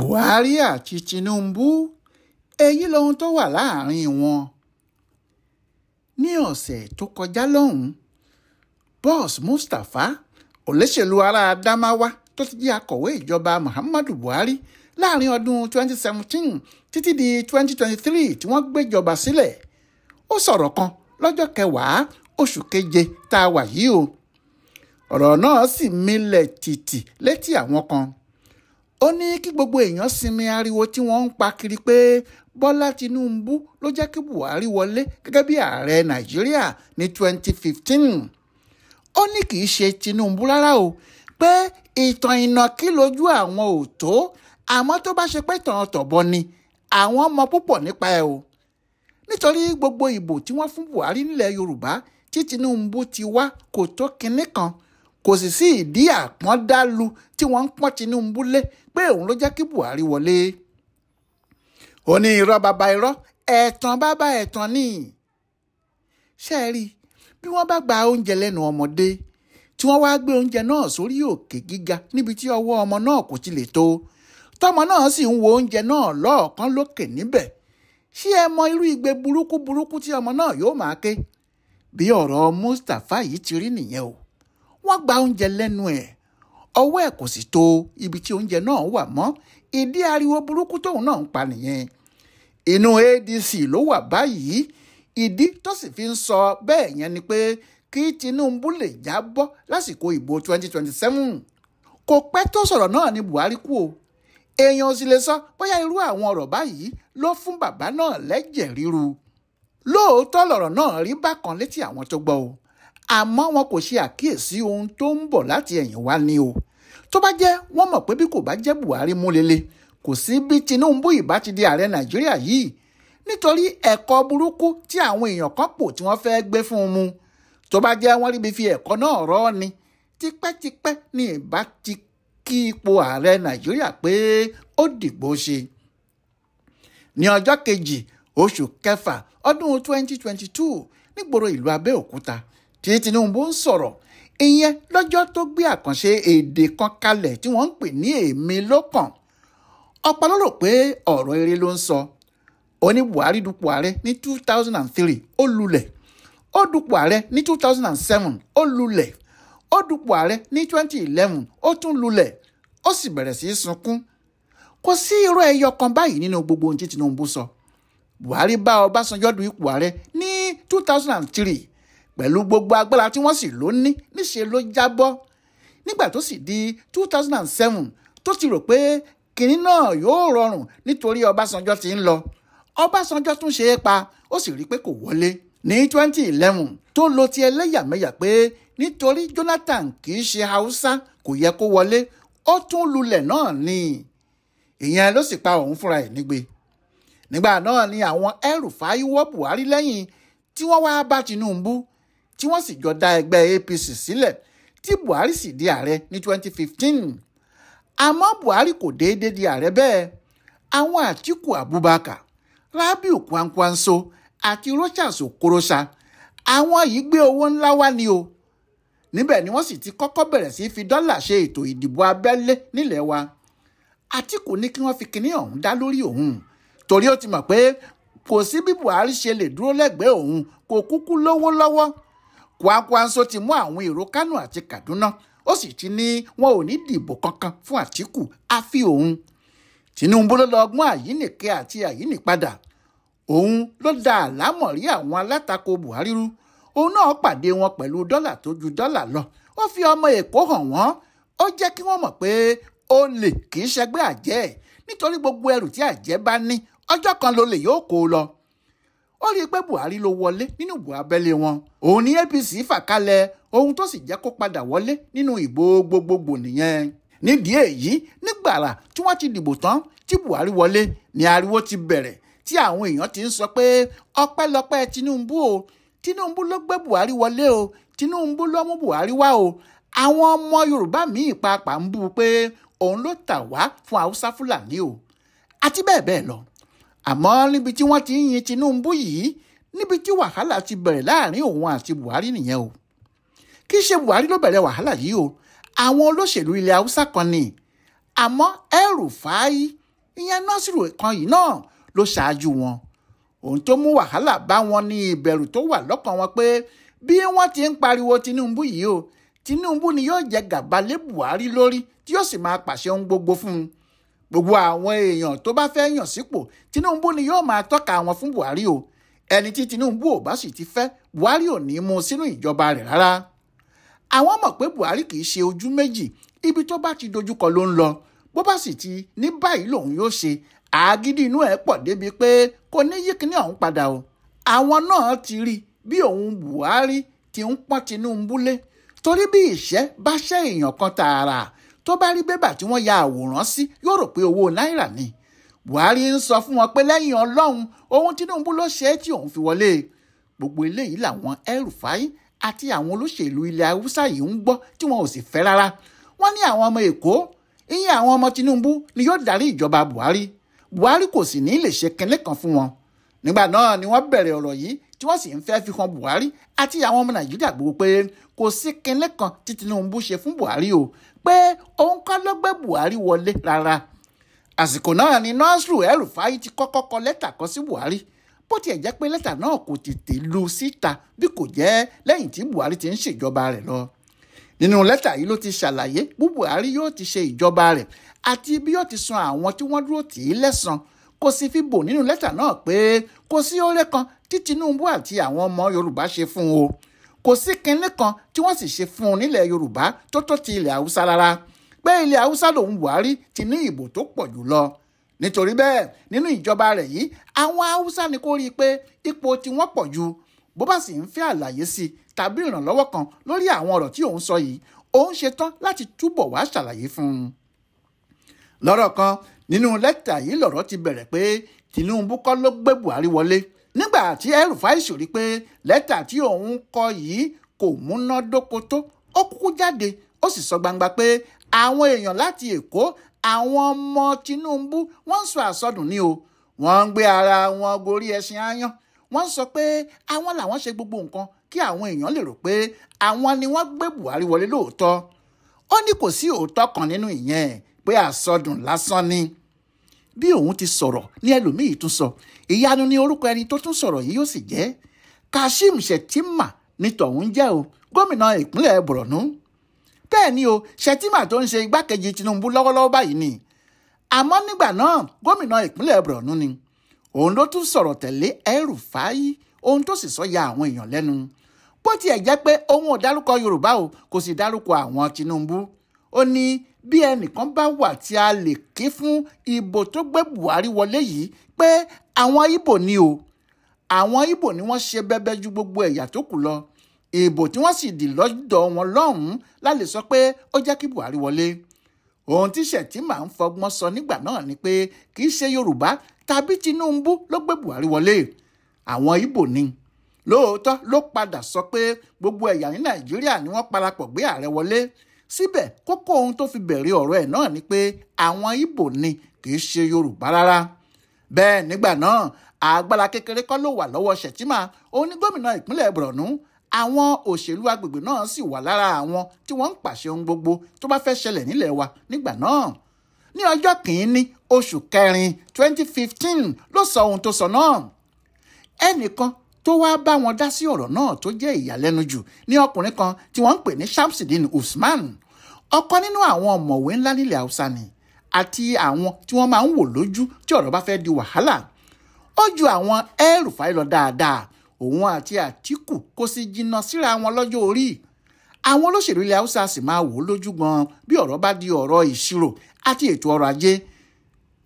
Buhari àti Tinubu, èyí lohun tó wà láàrin wọn. Ní ọ̀sẹ̀ tó kọjá lọ́hùn-ún, Boss Mustapha, olóṣèlú ará Adamawa tó ti jẹ́ akọ̀wé ìjọba Muhammadu Buhari láàrin ọdún 2017 títí di 2023 tí wọ́n gbéjọba sílẹ̀, ó sọ̀rọ̀ kan lọ́jọ́ kẹwàá oṣù keje tá a wà yìí o. Ọ̀rọ̀ náà sì milẹ̀ tìtì létí àwọn kan. Ó ní kí gbogbo èèyàn sinmi ariwo tí wọ́n ń pa kiri pé Bọ́lá Tinubu ló jẹ́ kí Buhari wọlé gẹ́gẹ́ bí ààrẹ Nàìjíríà ní 2015. Ó ní kì í ṣe Tinubu rárá o, pé ìtàn ìnàkí lójú àwọn ò tó, àmọ́ tó bá ṣe pé ìtàn tọ̀bọ ni, àwọn mọ púpọ̀ nípa ẹ̀ o. Nítorí gbogbo ìbò tí wọ́n fún Buhari nílẹ̀ Yorùbá tí Tinubu ti wá kò tó kinní kan, kò sì sí ìdí àpọ́ndálu tí wọ́n ń pọ́n Tinubu lé pé òun ló jẹ́ kí Buhari wọlé. Ó ní irọ́ bàbá irọ́, ẹ̀tàn bàbá ẹ̀tàn ni. Ṣé ẹ rí, bí wọ́n bá gba oúnjẹ lẹ́nu ọmọdé tí wọ́n wá gbé oúnjẹ náà sórí òkè gíga níbi tí ọwọ́ ọmọ náà kò ti lè tó, tọmọ náà sì ń wo oúnjẹ náà lọ́ọ̀kan lókè níbẹ̀, ṣé ẹ mọ irú igbe burúkú burúkú tí ọmọ náà yóò máa ké? Bí ọ̀rọ̀ Mustapha yìí ti rí nìyẹn o. Wọ́n gba oúnjẹ lẹ́nu ẹ̀, ọwọ́ ẹ̀ kò sì tó ibi tí oúnjẹ náà wà mọ́. Ìdí ariwo burúkú tóun náà ń pa nìyẹn. Inú ADC ló wà báyìí. Ìdí tó sì fi ń sọ bẹ́ẹ̀ yẹn ni pé kí Tinubu lè jábọ́ lásìkò ìbò 2027. Kò pẹ́ tó sọ̀rọ̀ náà ni Buhari kú o. Èèyàn ò sì lè sọ bóyá irú àwọn ọ̀rọ̀ báyìí ló fún bàbá náà lẹ́jẹ̀ ríru. Lóòótọ́ lọ̀rọ̀ náà rí bákan létí àwọn tó gbọ́ o, àmọ́ wọn kò ṣe àkíyèsí ohun tó ń bọ̀ láti ẹ̀yìn wá ni o. Tó bá jẹ́ wọ́n mọ̀ pé bí kò bá jẹ́ Buhari mú lele, kò sí bí Tinubu ìbá ti di ààrẹ Nàìjíríà yìí, nítorí ẹ̀kọ́ burúkú tí àwọn èèyàn kan pò tí wọ́n fẹ́ gbé fún un mu. Tó bá jẹ́ wọ́n ríbi fi ẹ̀kọ́ náà rọ́ ni, tipẹ́tipẹ́ ni ìbá ti kí ipò ààrẹ Nàìjíríà pé ó dìgbò ṣe. Ní ọjọ́ kejì oṣù kẹfà ọdún 2022 nígboro ìlú Abẹ́òkúta tí Tinubu ń sọ̀rọ̀, ìyẹn lọ́jọ́ tó gbé àkànṣe èdè kan kalẹ̀ tí wọ́n ń pè ní èmi lọ́kàn. Ọ̀pọ̀ ló rò pé ọ̀rọ̀ eré ló ń sọ. Ó ní Buhari dupò ààrẹ ní 2003, ó lulẹ̀. Ó dupò ààrẹ ní 2007, ó lulẹ̀. Ó dupò ààrẹ ní 2011, ó tún lulẹ̀. Ó sì bẹ̀rẹ̀ sí í sunkún. Kò sí irọ́ ẹyọ kan báyìí nínú gbogbo ohun tí Tinubu sọ. Buhari bá Ọbásanjọ́ du ipò ààrẹ ní 2003 pẹ̀lú gbogbo agbára tí wọ́n sì ló ní, níṣe ló jábọ́. Nígbà tó sì di 2007 tó ti rò pé kinní náà yóò rọrùn nítorí Ọbásanjọ́ ti ń lọ, Ọbásanjọ́ tún ṣe é pa, ó sì rí i pé kò wọlé. Ní 2011 tó lo ti ẹlẹ́yàmẹ̀yà pé nítorí Jonathan kì í ṣe Haúsá kò yẹ kó wọlé, ó tún lulẹ̀ náà ni. Ìyẹn ló sì pa òun fúnra ẹ̀ nígbe. Nígbà náà ni àwọn El-Rufai wọ́ Buhari lẹ́yìn tí wọ́n wá bá Tinubu, tí wọ́n sì jọ dá ẹgbẹ́ APC sílẹ̀, tí Buhari sì di ààrẹ ní 2015. Àmọ́ Buhari kò déédéé di ààrẹ bẹ́ẹ̀. Àwọn Àtíkù Abubakar, Rabiu Kwankwanso àti Rochas Okorocha, àwọn yìí gbé owó ńlá wá ni o. Níbẹ̀ ni wọ́n sì ti kọ́kọ́ bẹ̀rẹ̀ sí fi dọ́là ṣe ètò ìdìbò abẹ́lé nílẹ̀ wa. Àtíkù ní kí wọ́n fi kinní ọ̀hún dá lórí òun, torí ó ti mọ̀ pé kò sí bí Buhari ṣe lè dúró lẹ́gbẹ̀ẹ́ òun, kò kúkú lówó lọ́wọ́. Kwankwanso ti mú àwọn èrò Kánò àti Kaduna, ó sì ti ní wọn ò ní dìbò kankan fún Àtíkù àfi òun. Tinubu ló lọ ọgbọ́n àyínìke àti àyínìpadà. Òun ló da àlámọ̀rí àwọn alátakò Buhari rú. Òun náà pàdé wọn pẹ̀lú dọ́là tó ju dọ́là lọ. Ó fi ọmọ Èkó hàn wọ́n. Ó jẹ́ kí wọ́n mọ̀ pé olè kì í ṣẹgbẹ́ àjẹ́, nítorí gbogbo ẹrù tí àjẹ́ bá ní, ọjọ́ kan lolè yóò kó o lọ. Ó rí i pé Buhari ló wọlé nínú ìbò abẹ́lé wọn. Òun ní APC fà kalẹ̀, ohun tó sì jẹ́ kó padà wọlé nínú ìbò gbogbogbò nìyẹn. Nídìí èyí, nígbàrà tí wọ́n ti dìbò tán tí Buhari wọlé ni ariwo ti bẹ̀rẹ̀ tí àwọn èèyàn ti ń sọ pé ọpẹ́lọpẹ́ Tinubu o, Tinubu ló gbé Buhari wọlé o, Tinubu ló mú Buhari wá o. Àwọn ọmọ Yorùbá míì pàápàá ń bú u pé òun ló tà wá fún Haúsá Fúlàní o, àti bẹ́ẹ̀ bẹ́ẹ̀ lọ. Àmọ́ níbi tí wọ́n ti ń yin Tinubu yìí, níbi tí wàhálà ti bẹ̀rẹ̀ láàrin òun àti Buhari nìyẹn o. Kì í ṣe Buhari ló bẹ̀rẹ̀ wàhálà yìí o, àwọn olóṣèlú ilẹ̀ Haúsá kan ni. Àmọ́ El-Rufai Ìyẹn Nasiru kan yìí náà ló ṣáájú wọn. Ohun tó mú wàhálà bá wọn ní ìbẹ̀rù tó wà lọ́kàn wọn pé bí wọ́n ti ń pariwo Tinubu yìí o, Tinubu ni yóò jẹ gàba lé Buhari lórí tí yóò sì máa pàṣẹ ohun gbogbo fún un. Gbogbo àwọn èèyàn tó bá fẹ́ yàn sípò, Tinubu ni yóò máa tọ́ka wọn fún Buhari o. Ẹni tí Tinubu ò bá sì ti fẹ́, Buhari ò ní mú sínú ìjọba rẹ̀ rárá. Àwọn mọ̀ pé Buhari kì í ṣe ojú méjì, ibi tó bá ti dojúkọ ló ń lọ. Bó bá sì ti ní báyìí lòun yóò ṣe, àgídí inú ẹ̀ pọ̀ débi pé kò ní yí kíní ọ̀hún padà o. Àwọn náà ti rí bí òun Buhari ti ń pọ́n Tinubu lé, torí bí ìṣẹ́ bá ṣẹ́ èèyàn kan tààrà tó bá rí bébà tí wọ́n ya àwòrán sí, yóò rò pé owó náírà ni. Buhari ń sọ fún wọn pé lẹ́yìn Ọlọ́run, ohun Tinubu ló ṣe é tí òun fi wọlé. Gbogbo eléyìí làwọn El-Rufai àti àwọn olóṣèlú ilẹ̀ Haúsá yìí ń gbọ́ tí wọn ò sì fẹ́ rárá. Wọ́n ní àwọn ọmọ Èkó, ìyẹn àwọn ọmọ Tinubu ni yóò darí ìjọba Buhari. Buhari kò sì ní lè ṣe kinní kan fún wọn. Nígbà náà ni wọ́n bẹ̀rẹ̀ ọ̀rọ̀ yìí tí wọ́n sì ń fẹ́ fi hàn Buhari àti àwọn ọmọ Nàìjíríà gbogbo pé kò sí kinní kan tí Tinubu ṣe fún Buhari o, pé òun kọ́ ló gbé Buhari wọlé rárá. Àsìkò náà ni Nasiru El-Rufai ti kọ́kọ́ kọ lẹ́tà kan sí Buhari, bó tiẹ̀ jẹ́ pé lẹ́tà náà kò tètè lu síta bí kò jẹ́ lẹ́yìn tí Buhari ti ń ṣèjọba rẹ̀ lọ. Nínú lẹ́tà yìí ló ti ṣàlàyé bí Buhari yóò ti ṣe ìjọba rẹ̀ àti bí yóò ti san àwọn tí wọ́n dúró tì í lẹ́san. Kò sì fi bò nínú lẹ́tà náà pé kò sí oore kan tí Tinubu àti àwọn ọmọ Yorùbá ṣe fún o. Kò sí kinní kan tí wọ́n sì ṣe fún un nílẹ̀ Yorùbá tó tó ti ilẹ̀ Haúsá rárá, pé ilẹ̀ Haúsá lòun Buhari ti ní ìbò tó pọ̀ jù lọ. Nítorí bẹ́ẹ̀, nínú ìjọba rẹ̀ yìí, àwọn Haúsá ni kó rí i pé ipò tí wọ́n pọ̀ jù. Bó bá sì ń fẹ́ àlàyé sí i tàbí ìrànlọ́wọ́ kan lórí àwọn ọ̀rọ̀ tí òun sọ yìí, òun ṣetán láti túbọ̀ wá ṣàlàyé fún un. Lọ́rọ̀ kan nínú lẹ́tà yìí lọ̀rọ̀ ti bẹ̀rẹ̀ pé Tinubu kọ́ ló gbé Buhari wọlé. Nígbà tí El-Rufai rí pé lẹ́tà tí òun kọ yìí kò múnádóko tó, ó kúkú jáde, ó sì sọ gbangba pé àwọn èèyàn láti Èkó, àwọn ọmọ Tinubu, wọ́n ń sọ àsọdùn ní o. Wọ́n ń gbé ara wọn gorí ẹṣin áyán. Wọ́n sọ pé àwọn làwọn ṣe gbogbo nǹkan kí àwọn èèyàn lè rò pé àwọn ni wọ́n gbé Buhari wọlé lóòótọ́. Ó ní kò sí òótọ́ kan nínú ìyẹn, pé àsọdùn lásán ni. Bí òun ti sọ̀rọ̀ ní ẹlòmíì tún sọ. Ìyanu ni orúkọ ẹni tó tún sọ̀rọ̀ yìí yóò sì jẹ́. Kashim Shettima ní tọ̀hún jẹ́ o, gómìnà ìpínlẹ̀ Borno. Bẹ́ẹ̀ ni o, Shettima tó ń ṣe igbákejì Tinubu lọ́wọ́lọ́wọ́ báyìí ni. Àmọ́ nígbà náà, gómìnà ìpínlẹ̀ Borno ni. Òun ló tún sọ̀rọ̀ tẹ̀lé El-Rufai, ohun tó sì sọ ya àwọn èèyàn lẹ́nu. Bó tiẹ̀ jẹ́ pé òun ò dárúkọ Yorùbá o, kò sì dárúkọ àwọn Tinubu. Ó ní bí ẹnìkan bá wà tí a lè ké fún ìbò tó gbé Buhari wọlé yìí pé àwọn Ìgbò ni o. Àwọn Ìgbò ni wọ́n ṣe bẹ́bẹ́ ju gbogbo ẹ̀yà tó kù lọ. Ìbò tí wọ́n sì dì lọ́dọ̀ wọn lọ́hùn-ún la lè sọ pé ó jẹ́ kí Buhari wọlé. Ohun tí Shettima ń fọgbọ́n sọ nígbà náà ni pé kì í ṣe Yorùbá tàbí Tinubu ló gbé Buhari wọlé, àwọn Ìgbò ni. Lóòótọ́ ló padà sọ pé gbogbo ẹ̀yà ní Nàìjíríà ni wọ́n parapọ̀ gbé ààrẹ wọlé. Síbẹ̀ kókó ohun tó fi bẹ̀rẹ̀ ọ̀rọ̀ ẹ̀ náà ni pé àwọn Ìgbò ni, kì í ṣe Yorùbá rárá. Bẹ́ẹ̀ nígbà náà, agbára kékeré kọ́ ló wà lọ́wọ́ Shettima, òun ni gómìnà ìpínlẹ̀ Borno. Àwọn òṣèlú agbègbè náà sì wà lára àwọn tí wọ́n ń pàṣẹ ohun gbogbo tó bá fẹ́ ṣẹlẹ̀ nílẹ̀ wa nígbà náà. Ní ọjọ́ kìíní oṣù kẹrin 2015 ló sọ ohun tó sọ náà. Ẹnìkan tó wá bá wọn dá sí ọ̀rọ̀ náà tó jẹ́ ìyàlẹ́nu jù ní ọkùnrin kan tí wọ́n ń pè ní Shamsideen Usman. Ọ̀kan nínú àwọn ọ̀mọ̀wé ńlá nílẹ̀ Haúsá ni, àti àwọn tí wọ́n máa ń wò lójú tí ọ̀rọ̀ bá fẹ́ di wàhálà. Ó ju àwọn El-Rufai lọ dáadáa. Òun àti Àtíkù kò sì jìnnà síra wọn lọ́jọ́ orí. Àwọn olóṣèlú ilẹ̀ Haúsá sì máa wò ó lójú gan bí ọ̀rọ̀ bá di ọ̀rọ̀ ìṣirò àti ètò ọrọ̀ ajé.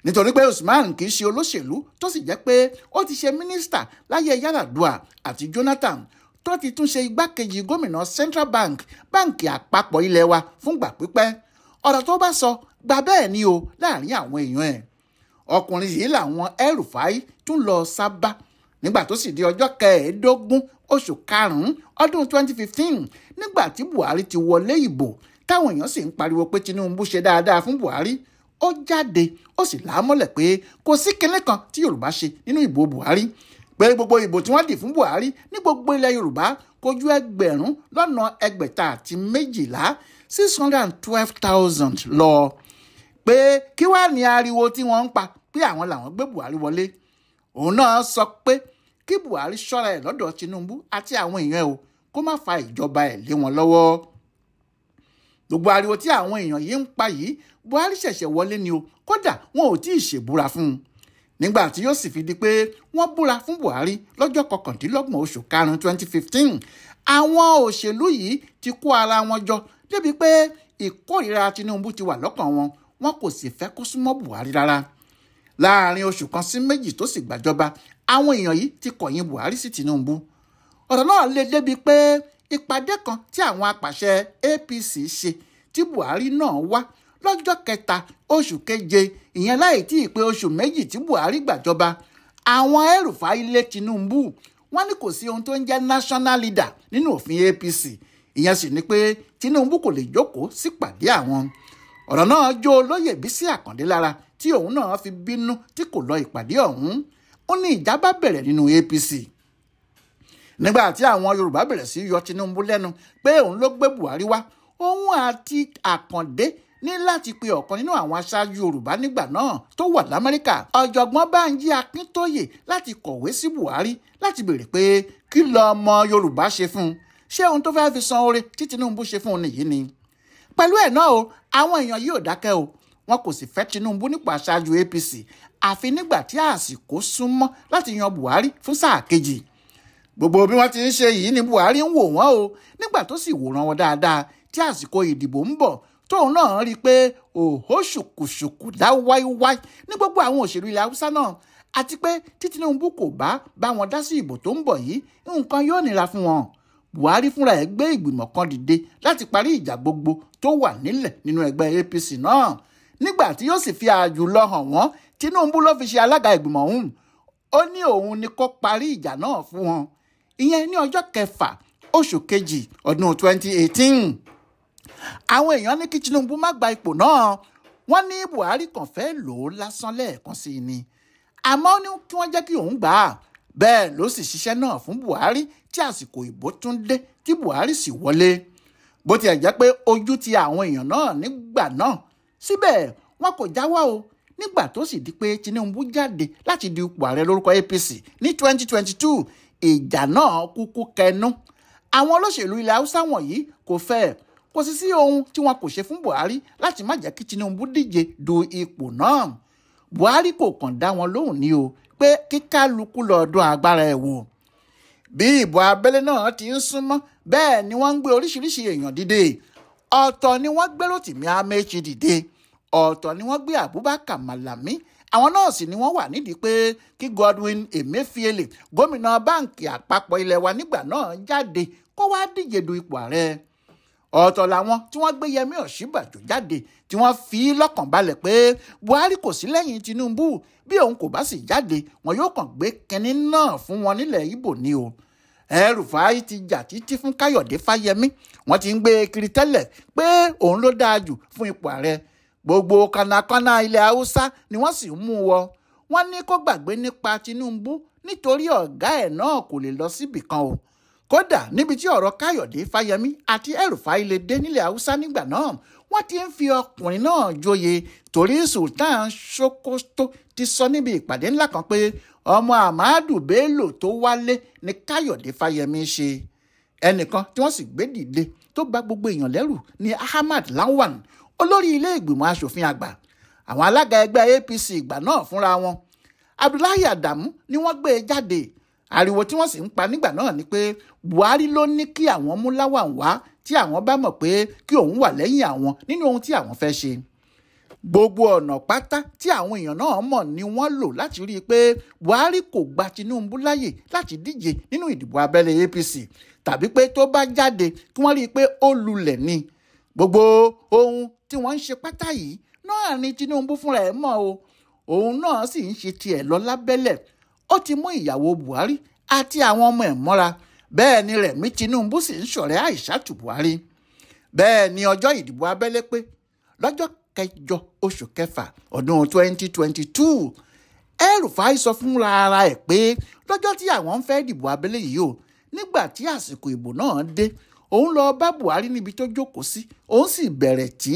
Nítorí pé Usman kì í ṣe olóṣèlú tó sì jẹ́ pé ó ti ṣe mínísítà láyé Yar'Adua àti Jonathan, tó ti tún ṣe igbákejì gómìnà Central Bank, báǹkì àpapọ̀ ilẹ̀ wa fúngbà pípẹ́. Ọ̀rọ̀ tó bá sọ gbà bẹ́ẹ̀ ni o láàrin àwọn èèyàn ẹ̀. Ọkùnrin yìí làwọn El-Rufai tún lọ sábà. Nígbà tó sì di ọjọ́ kẹẹ̀ẹ́dógún oṣù karùn-ún ọdún 2015, nígbà tí Buhari ti wọlé ìbò, táwọn èèyàn sì ń pariwo pé Tinubu ṣe dáadáa fún Buhari, ó jáde ó sì lámọ́lẹ̀ pé kò sí kinní kan tí Yorùbá ṣe nínú ìbò Buhari, pé gbogbo ìbò tí wọ́n dì fún Buhari ní gbogbo ilẹ̀ Yorùbá kò ju 612,000 lọ. Pé kí wàá ní ariwo tí wọ́n ń pa pé àwọn làwọn gbé Buhari wọlé. Òun náà sọ pé kí Buhari ṣọ́ra ẹ̀ lọ́dọ̀ Tinubu àti àwọn èèyàn ẹ̀ o, kó má fa ìjọba ẹ̀ lé wọn lọ́wọ́. Gbogbo ariwo tí àwọn èèyàn yìí ń pa yìí, Buhari ṣẹ̀ṣẹ̀ wọlé ni o, kódà wọn ò tí ì ṣèbúra fún un. Nígbà tí yóò sì fi di pé wọ́n búra fún Buhari lọ́jọ́ 29 oṣù karùn-ún 2015, àwọn òṣèlú yìí ti kó ara wọn jọ débi pé ìkórìíra Tinubu ti wà lọ́kàn wọn, wọn kò sì fẹ́ kó súnmọ́ Buhari rárá. Láàárín oṣù 1 sí 2 tó sì gbàjọba, àwọn èèyàn yìí ti kọ̀yìn Buhari sí Tinubu. Ọ̀rọ̀ náà le débi pé ìpàdé kan tí àwọn apàṣẹ APC ṣe tí Buhari náà wá lọ́jọ́ 3 oṣù keje, ìyẹn láì tí ì pé oṣù 2 tí Buhari gbàjọba, àwọn El-Rufai lé Tinubu. Wọ́n ní kò sí ohun tó ń jẹ́ national leader nínú òfin APC, ìyẹn sì ni pé Tinubu kò lè jókòó sípàdé àwọn. Ọ̀rọ̀ náà jó olóyè Bísí Àkàndé lára tí òun náà fi bínú tí kò lọ ìpàdé ọ̀hún. Ó ní ìjà bá bẹ̀rẹ̀ nínú APC. Nígbà tí àwọn Yorùbá bẹ̀rẹ̀ sí yọ Tinubu lẹ́nu pé òun ló gbé Buhari wá, òun àti Àkàndé ní láti pe ọ̀kan nínú àwọn aṣáájú Yorùbá nígbà náà tó wà l'Amẹ́ríkà, ọ̀jọ̀gbọ́n Bánjí Akíntóyè, láti kọ̀wé sí Buhari láti béèrè pé kí lọmọ Yorùbá ṣe fún un, ṣé ohun tó fẹ́ẹ́ fi san oore tí Tinubu ṣe fún un nìyí ni. Pẹ̀lú ẹ̀ náà o, àwọn èèyàn yìí ò dákẹ́ o, wọn kò sì fẹ́ Tinubu nípò aṣáájú APC àfi nígbà tí àsìkò súnmọ́ láti yan Buhari fún sáà kejì. Gbogbo bí wọ́n ti ń ṣe yìí ni Buhari ń wò wọ́n o. Nígbà tó sì wòran wọn dáadáa tí àsìkò ìdìbò ń bọ̀, tóun náà rí i pé òhó ṣùkùṣùkù dá wáíwáí ní gbogbo àwọn òṣèlú ilẹ̀ Haúsá náà, àti pé tí Tinubu kò bá bá wọn dá sí ìbò tó ń bọ̀ yìí, nǹkan yóò nira fún wọn. Buhari fúnra ẹ̀ gbé ìgbìmọ̀ kan dìde láti parí ìjà gbogbo tó wà nílẹ̀ nínú ẹgbẹ́ APC náà. Nígbà tí yóò sì fi àjùlọ hàn wọ́n, Tinubu ló fi ṣe alága ìgbìmọ̀ ọ̀hún. Ó ní òun ni kó parí ìjà náà fún wọn. Ìyẹn ní ọjọ́ 6 oṣù kejì ọdún 2018. Àwọn èèyàn ní kí Tinubu má gba ipò náà, wọ́n ní Buhari kàn fẹ́ lò ó lásán lẹ́ẹ̀kan sí i ni. Àmọ́ ó ní kí wọ́n jẹ́ kí òun gbà á. Bẹ́ẹ̀ ló sì ṣiṣẹ́ náà fún Buhari tí àsìkò ìbò tún dé tí Buhari sì wọlé. Bó tiẹ̀ jẹ́ pé ojú ti àwọn èèyàn náà nígbà náà, síbẹ̀ wọn kò jáwọ́ o. Nígbà tó sì di pé Tinubu jáde láti di ipò ààrẹ lórúkọ APC ní 2022, ìjà náà kúkú kẹnu. Àwọn olóṣèlú ilẹ̀ Haúsá wọ̀nyí kò fẹ́, kò sì sí ohun tí wọn kò ṣe fún Buhari láti má jẹ́ kí Tinubu díje du ipò náà. Buhari kò kàn dá wọn lóhùn ní o, pé kíkálukú lọ́ọ́dún agbára ẹ̀ wò. Bí ìbò abẹ́lé náà ti ń súnmọ́, bẹ́ẹ̀ ni wọ́n ń gbé oríṣiríṣi èèyàn dìde. Ọ̀tọ̀ ni wọ́n gbé Rotimi Amechi dìde, ọ̀tọ̀ ni wọ́n gbé Abubakar Malami. Àwọn náà sì ni wọ́n wà nídìí pé kí Godwin Emefiele, gómìnà báǹkì àpapọ̀ ilẹ̀ wa nígbà náà, jáde kó wá díje du ipò ààrẹ. Ọ̀tọ̀ làwọn tí wọ́n gbé Yẹmí Ọ̀ṣínbàjò jáde tí wọ́n fi lọ́kàn balẹ̀ pé Buhari kò sí lẹ́yìn Tinubu, bí òun kò bá sì jáde wọn yóò kàn gbé kinní náà fún wọn nílẹ̀ Ìgbò ni o. El-Rufai ti jà títí fún Káyọ̀dé Fáyẹmí, wọ́n ti ń gbé e kiri tẹ́lẹ̀ pé òun ló dáa jù fún ipò ààrẹ. Gbogbo kànákànná ilẹ̀ Haúsá ni wọ́n sì ń mú wọ. Wọ́n ní kó gbàgbé nípa Tinubu nítorí ọ̀gá ẹ̀ náà kò lè lọ síbì kan o. Kódà níbi tí ọ̀rọ̀ Káyọ̀dé Fáyẹmí àti El-Rufai lè dé nílẹ̀ Haúsá nígbà náà, wọ́n ti ń fi ọkùnrin náà joyè torí Sultan Sokoto ti sọ níbi ìpàdé ńlá kan pé ọmọ Ahmadu Bello tó wálé ni Káyọ̀dé Fáyẹmí ṣe. Ẹnìkan tí wọ́n sì gbé dìde tó bà gbogbo èèyàn lẹ́rù ni Ahmad Lawan, olórí ilé ìgbìmọ̀ asòfin àgbà. Àwọn alága ẹgbẹ́ APC ìgbà náà fúnra wọn, Abdullahi Adamu, ni wọ́n gbé e jáde. Ariwo tí wọ́n sì ń pa nígbà náà ni pé Buhari ló ní kí àwọn mú Lawan wá tí àwọn bá mọ̀ pé kí òun wà lẹ́yìn àwọn nínú ohun tí àwọn fẹ́ ṣe. Gbogbo ọ̀nà pátá tí àwọn èèyàn náà mọ̀ ni wọ́n lò láti rí i pé Buhari kò gba Tinubu láyè láti díje nínú ìdìbò abẹ́lé APC, tàbí pé tó bá jáde kí wọ́n rí i pé ó lulẹ̀ ni. Gbogbo ohun tí wọ́n ń ṣe pátá yìí náà ni Tinubu fúnra ẹ̀ mọ̀ o. Òun náà sì ń ṣe tiẹ̀ lọ lábẹ́lẹ̀. Ó ti mú ìyàwó Buhari àti àwọn ọmọ ẹ̀ mọ́ra. Bẹ́ẹ̀ ni Rẹ̀mí Tinubu sì ń ṣọ̀rẹ́ Aishatu Buhari. Bẹ́ẹ̀ ni ọjọ́ ìdìbò abẹ́lé pé lọ́jọ́ 8 oṣù kẹfà ọdún 2022, El-Rufai sọ fúnra ara ẹ̀ pé lọ́jọ́ tí àwọn ń fẹ́ dìbò abẹ́lé yìí o, nígbà tí àsìkò ìbò náà dé, Òun lọ bá Buhari níbi tó jókòó sí, òun sì bẹ̀rẹ̀ tí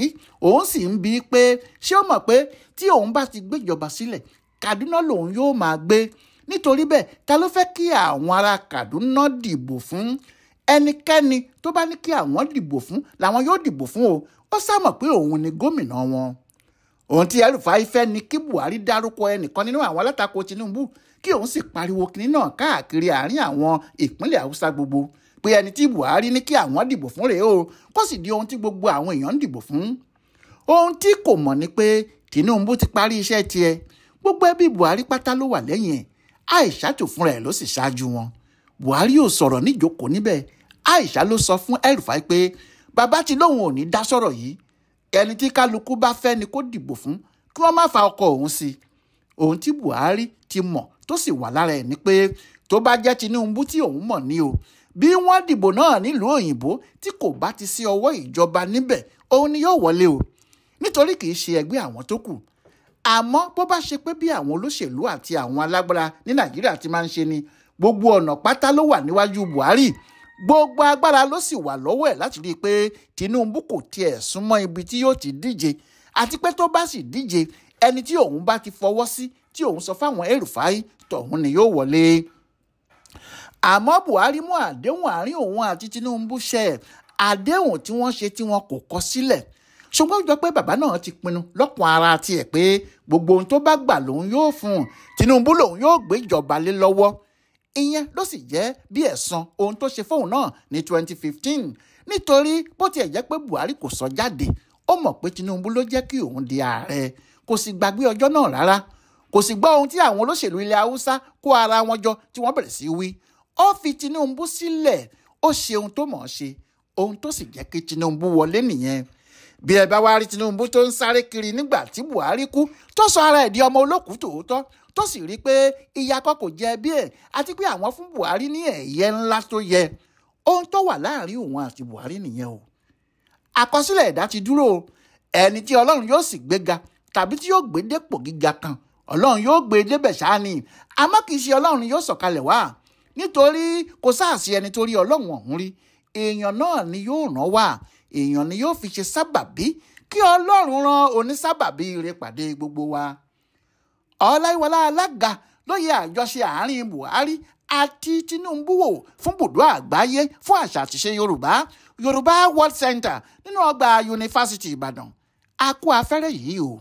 òun sì ń bi pé ṣé ó mọ̀ pé tí òun bá ti gbéjọba sílẹ̀ Kaduna lòun yóò máa gbé, nítorí bẹ́ẹ̀ ta ló fẹ́ kí àwọn ará Kaduna dìbò fún? Ẹnikẹ́ni tó bá ní kí àwọn dìbò fún làwọn yóò dìbò fún o. Ó sá mọ̀ pé òun ni gómìnà wọn. Ohun tí El-Rufai fẹ́ ni kí Buhari dárúkọ ẹnìkan nínú àwọn alátakò Tinubu, kí òun sì pariwo kinní náà káàkiri àárín àwọn ìpínlẹ̀ Haúsá gbogbo pé ẹni tí Buhari ní kí àwọn dìbò fún rèé o, kó sì di ohun tí gbogbo àwọn èèyàn ń dìbò fún. Ohun tí kò mọ̀ ni pé Tinubu ti parí iṣẹ́ tiẹ̀, gbogbo ẹbí Buhari pátá ló wà lẹ́yìn ẹ̀. Aishatu fúnra ẹ̀ ló sì ṣáájú wọn. Buhari ò sọ̀rọ̀ níjókòó níbẹ̀. Aisha ló sọ fún El-Rufai pé bàbá tí lóun ò ní dá sọ̀rọ̀ yìí, ẹni tí kálukú bá fẹ́ ni kó dìbò fún, kí wọ́n má fa ọkọ òun sí. Ohun tí Buhari ti mọ̀ tó sì wà lára ẹ̀ ni pé tó bá jẹ́ Tinubu tí òun mọ̀ ní o, bí wọ́n dìbò náà nílùú òyìnbó tí kò bá ti sí ọwọ́ ìjọba níbẹ̀, òun ni yóò wọlé o, nítorí kì í ṣe ẹgbẹ́ àwọn tó kù. Àmọ́ bó bá ṣe pé bí àwọn olóṣèlú àti àwọn alágbára ní Nàìjíríà ti máa ń ṣe ni, gbogbo ọ̀nà pátá ló wà níwájú Buhari, gbogbo agbára ló sì wà lọ́wọ́ ẹ̀ láti rí i pé Tinubu kò tiẹ̀ súnmọ́ ibi tí yóò ti díje, àti pé tó bá sì díje, ẹni tí òun bá ti fọwọ́ sí tí òun sọ fáwọn El-Rufai tọ̀hún ni yóò wọlé. Àmọ́ Buhari mú àdéhùn àárín òun àti Tinubu ṣẹ, àdéhùn tí wọ́n ṣe tí wọn kò kọ sílẹ̀. Ṣùgbọ́n ó jọ pé bàbá náà ti pinnu lọ́kàn ara tiẹ̀ pé gbogbo ohun tó bá gbà lòun yóò fún un, Tinubu lòun yóò gbé ìjọba lé lọ́wọ́. Ìyẹn ló sì jẹ́ bí ẹ̀san ohun tó ṣe fóun náà ní 2015, nítorí bó tiẹ̀ jẹ́ pé Buhari kò sọ jáde, ó mọ̀ pé Tinubu ló jẹ́ kí òun di ààrẹ, kò sì gbàgbé ọjọ́ náà rárá. Kò sì gbọ́ ohun tí àwọn olóṣèlú ilẹ̀ Haúsá kó ara wọn jọ tí wọ́n bẹ̀rẹ̀ sí wí. Ó fi Tinubu sílẹ̀, ó ṣe ohun tó mọ̀ ọ́ ṣe, ohun tó sì jẹ́ kí Tinubu wọlé nìyẹn. Bí ẹ bá wá rí Tinubu tó ń sáré kiri nígbà tí Buhari kú, tó sọ ara ẹ̀ di ọmọ olókùú tòótọ́, tó sì rí pé ìyàkọ́ kò jẹ bí ẹ̀, àti pé àwọn fún Buhari ní ẹ̀yẹ ńlá tó yẹ. Ohun tó wà láàrin òun àti Buhari nìyẹn o. Àkọsílẹ̀ ẹ̀dá ti dúró, ẹni tí Ọlọ́run yóò sì gbéga tàbí tí yóò gbé dépò gíga kan, Ọlọ́run yóò gbé débẹ̀ ṣáá ni, àmọ́ kì í ṣe Ọlọ́run yóò sọ̀kalẹ̀ wá, nítorí kò sáàsì ẹni tó rí Ọlọ́run ọ̀hún rí. Èèyàn náà ni yóò rán wá, èèyàn ni yóò fi ṣe sábàbí kí Ọlọ́run rán onísábàbí ire pàdé gbogbo wa. Ọláyíwọlá alága lóye àjọṣe àárín Buhari àti Tinubu wò fún bùdó àgbáyé fún àṣà àtiṣe Yorùbá, Yorùbá World Center nínú ọgbà Yunifásítì Ìbàdàn. A kú afẹ́rẹ́ yìí o.